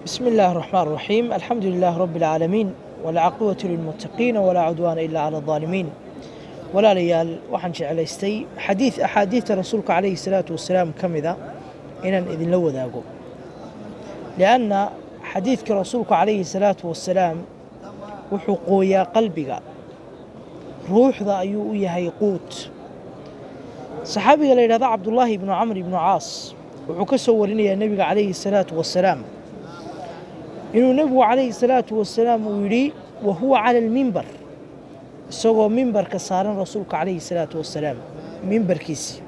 بسم الله الرحمن الرحيم، الحمد لله رب العالمين، والعاقبة للمتقين، ولا عدوان إلا على الظالمين. Walaalayaal, waxaan jeclaystay xadiid axaadiidta Rasuulka calayhi salaatu wasalaam ka mida inaan idinla wadaago, lianna xadiidka Rasuulka calayhi salaatu wasalaam wuxuu qooyaa qalbiga, ruuxda ayuu u yahay quut. Saxaabiga la yidhahda Cabdullaahi ibnu Camr ibnu Caas wuxuu ka soo warinayaa nebiga calayhi salaatu wasalaam inuu nebigu calayhi salaatu wasalaam uu yidhi, wa huwa cala almimbar, isagoo mimbarka saaran Rasuulka calayhi salaatu wasalaam mimbarkiisii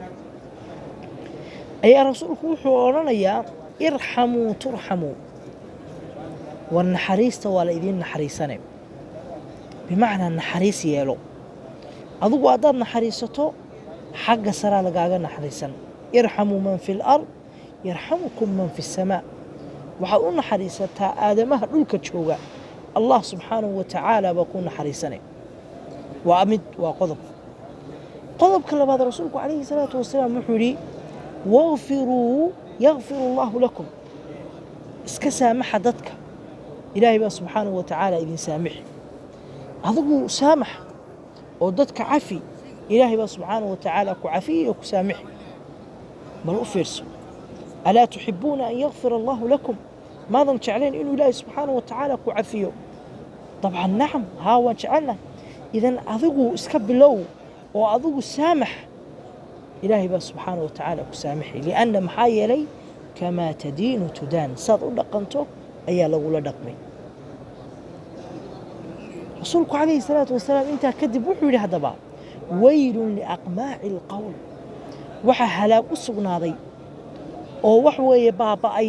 ayaa rasuulku wuxuu odhanayaa: "Irxamuu turxamuu." War naxariista, waa la idiin naxariisane. Bimacnaa, naxariis yeelo. Adigu haddaad naxariisato, xagga saraa lagaaga naxariisan. "Irxamuu man fi lard yarxamukum man fi asamaa." Waxaad u naxariisataa aadamaha dhulka jooga, Allah subxaanahu wa tacaala baa kuu naxariisanay. Waa mid, waa qodob. Qodobka labaad, Rasuulku calayhi salaatu wasalaam wuxuu yidhi: "Waqfiruu yakfir allahu lakum." Iska saamaxa dadka, Ilaahay baa subxaanahu wa tacaala idin saamixi. Adigu saamax oo dadka cafi, Ilaahay baa subxaanahu wa tacaala ku cafiyey oo ku saamixi. Bal u fiirso: "Alaa tuxibuuna an yakfir allahu lakum?" Maadan jeclayn inuu Ilaahay subxaanahu wa tacaala ku cafiyo? Dabcan, nacam, haa, waan jecelnahay. Idan adigu iska bilow oo adigu saamax, Ilaahay baa subxaanahu wa tacaala ku saamaxay, lianna maxaa yeelay, kamaa tadiinu tudaan, saad u dhaqanto ayaa lagula dhaqmay. Rasuulku calayhi salaatu wasalaam intaa kadib wuxuu yidhi haddaba: "Weylun liaqmaaci alqowl." Waxaa halaag u sugnaaday oo wax weeye baaba'ay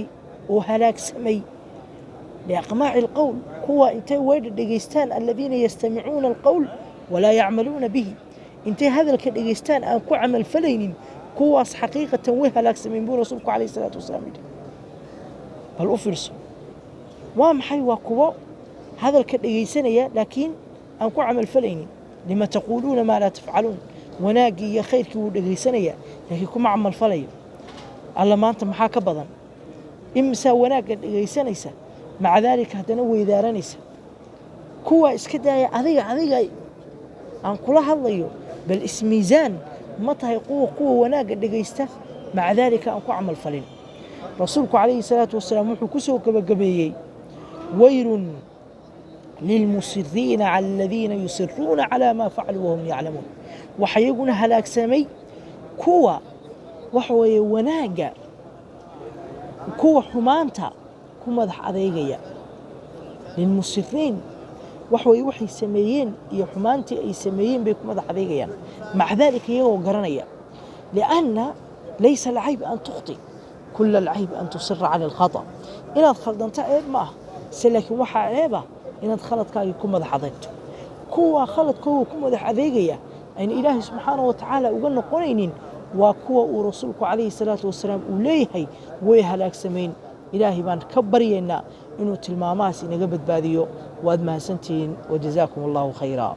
oo halaagsamay liaqmaaci alqowl, kuwa intay weydha dhegaystaan, aladiina yastamicuuna alqowl walaa yacmaluuna bihi, intay hadalka dhegaystaan aan ku camalfalaynin, kuwaas xaqiiqatan way halaagsameen, buu Rasuulku calayhi salaatu wasalaam yidhi. Bal u fiirso, waa maxay? Waa kuwo hadalka dhegaysanaya laakiin aan ku camalfalaynin. "Lima taquuluuna maa laa tafcaluun?" Wanaaggii iyo khayrkii wuu dhegaysanaya laakiin kuma camalfalayo. Alla, maanta maxaa ka badan? Imisaa wanaagga dhegaysanaysa, maca daalika haddana weydaaranaysa? Kuwa iska daaya. Adiga aan kula hadlayo, bal ismiisaan: ma tahay kuwa wanaagga dhegaysta, maca daalika aan ku camal falin? Rasuulku calayhi salaatu wasalaam wuxuu ku soo gebagabeeyey: "Weylun lilmusiriina cala aladiina yusiruuna calaa maa facaluu wahum yaclamuun." Waxa iyaguna halaagsamay kuwa waxa weeye wanaagga, kuwa xumaanta ku madax adeegaya. Lilmusiriin wax weye waxay sameeyeen iyo xumaantii ay sameeyeen bay ku madax adeegayaan, maca daalika iyagoo garanaya, lianna laysa alcayb an tukhti, kula alcayb an tusira cala alkhata. Inaad khaldanto ceeb ma ah se, laakiin waxaa ceeba inaad khaladkaagii ku madax adeegto. Kuwa khaladkooga ku madax adeegaya ayna Ilaahay subxaanahu wa tacaala uga noqonaynin waa kuwa uu Rasuulku calayhi salaatu wasalaam uu leeyahay way halaagsameen. Ilaahay baan ka baryaynaa inuu tilmaamahaas inaga badbaadiyo. Waad mahadsantihiin, wajazaakum allahu khayra.